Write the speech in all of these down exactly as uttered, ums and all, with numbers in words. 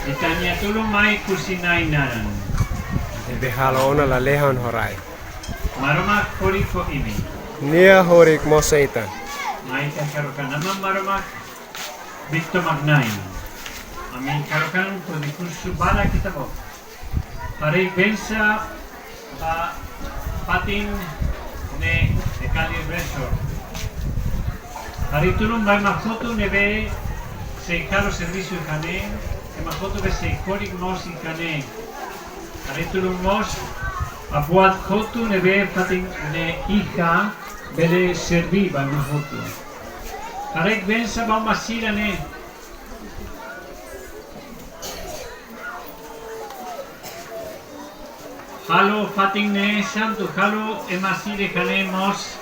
Ita-nia tulun mai husi Na'i naran. Ne'ebé halo ona lalehan ho rai. Maromak horik ho imi. Nia horik mós ho ita. Mai ita kaer hamutuk Aman Maromak, Beitu Maromak Na'i. Ami kaer hamutuk ho diskursu badak ita-boot. Haraik bensa ba fatin ne'e Decalde Resort. Haraik tulun ba ema hotu ne'ebé sei halo servisu iha ne'e, ema hotu ne'ebé sei horik mós iha ne'e. Haraik tulun mós ba buat hotu ne'ebé fatin ne'e iha bele serví ba ema hotu. Haraik bensa ba uma sira ne'e. Halo fatin ne'e santu, halo ema sira iha ne'e mós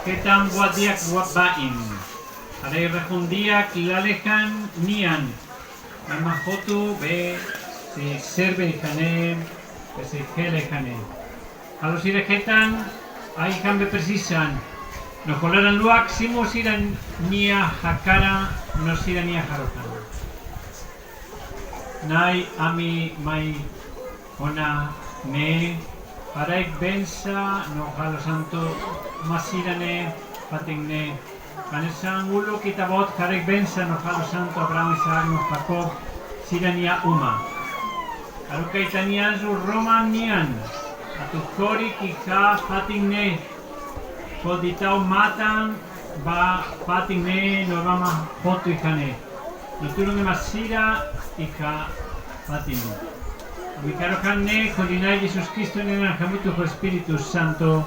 hetan buat di'ak buat baibain. Haraik rahun di'ak lalehan nian. Ema hotu ne'ebé sei serve iha ne'e, ne'ebé sei hela iha ne'e. Halo sira hetan ai-han ne'ebé presiza. No ho laran luak simu sira-nia hakarak no sira-nia harohan. Na'i, ami mai ona ne'e, haraik bensa no halo santu uma sira ne'e, fatin ne'e. Hanesan uluk ita-boot haraik bensa no halo santu Abraão, Isaak no Jacob sira-nia uma. Haruka ita-nia anju Roma nian atu horik iha fatin ne'e, hodi tau matan ba fatin ne'e no Roma hotu iha ne'e. No tulun ema sira iha fatin ne'e. Ami kaer hamutuk ne'e ho Na'i Jesus Kristu nia naran hamutuk ho Espíritu Santu.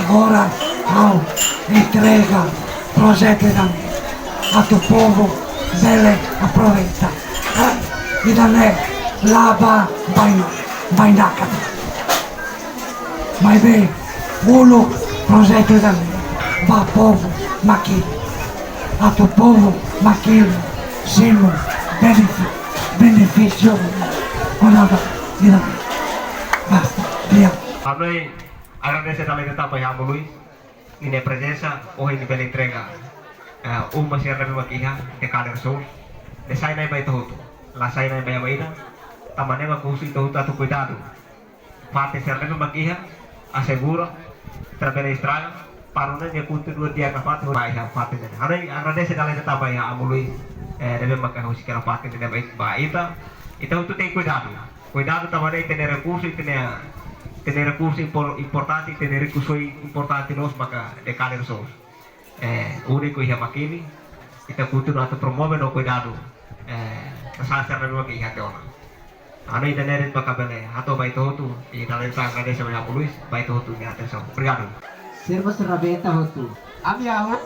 Agora, ha'u entrega projetu ida-ne'e atu povu bele aproveita. Ida-ne'e la ba baina, bainaka. Maibé, uluk projetu ida-ne'e ba povu Makili. Atu povu Makili simu benefi-, benefísiu. Konaba ida-ne'e. Basta, di'ak. Ami agradese dala ida tan ba iha Amu Luis nia prezensa, ohin nia bele entrega, eh, uma sira ne'ebé mak iha Decalde Resort. Ne'e sai Na'i ba ita hotu. La sai Na'i ba ema ida. Tanba ne'e mak husu ita hotu atu kuidadu. Fatin sira ne'ebé mak iha, asegura, ita labele estraga, para nune'e nia kontinua di'ak nafatin ba iha fatin ne'e. Ha'u agradese dala ida tan ba iha Amu Luis, eh, ne'ebé maka husik hela fatin ne'e ba, ba ita. Ita hotu tenke kuidadu. Kuidadu tanba ne'e ita-nia rekursu, ita-nia, ita-nia rekursu impor-, importante, ita-nia rekursu importante loos maka Decalde Resort. Eh, úniku iha Makili, ita kontinua atu promove no kuidadu, eh, sasán sira ne'ebé maka iha tiha ona. Ha'u ida-ne'e de'it maka bele hato'o ba ita hotu, i dala ida tan agradese ba Amu Luis, ba ita hotu nia atensaun. Obrigadu. Sira mós rabeta hotu. Ami ha'u.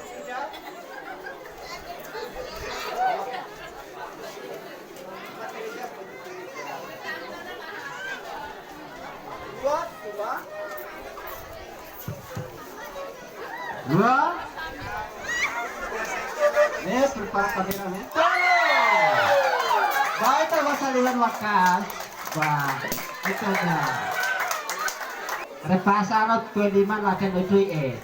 Dua. Eh, prepara kamera, eh. Tolong. Baik, tambah saluran makan. Wah, itu dah. Repasa anak tuan lima latihan lucu, eh.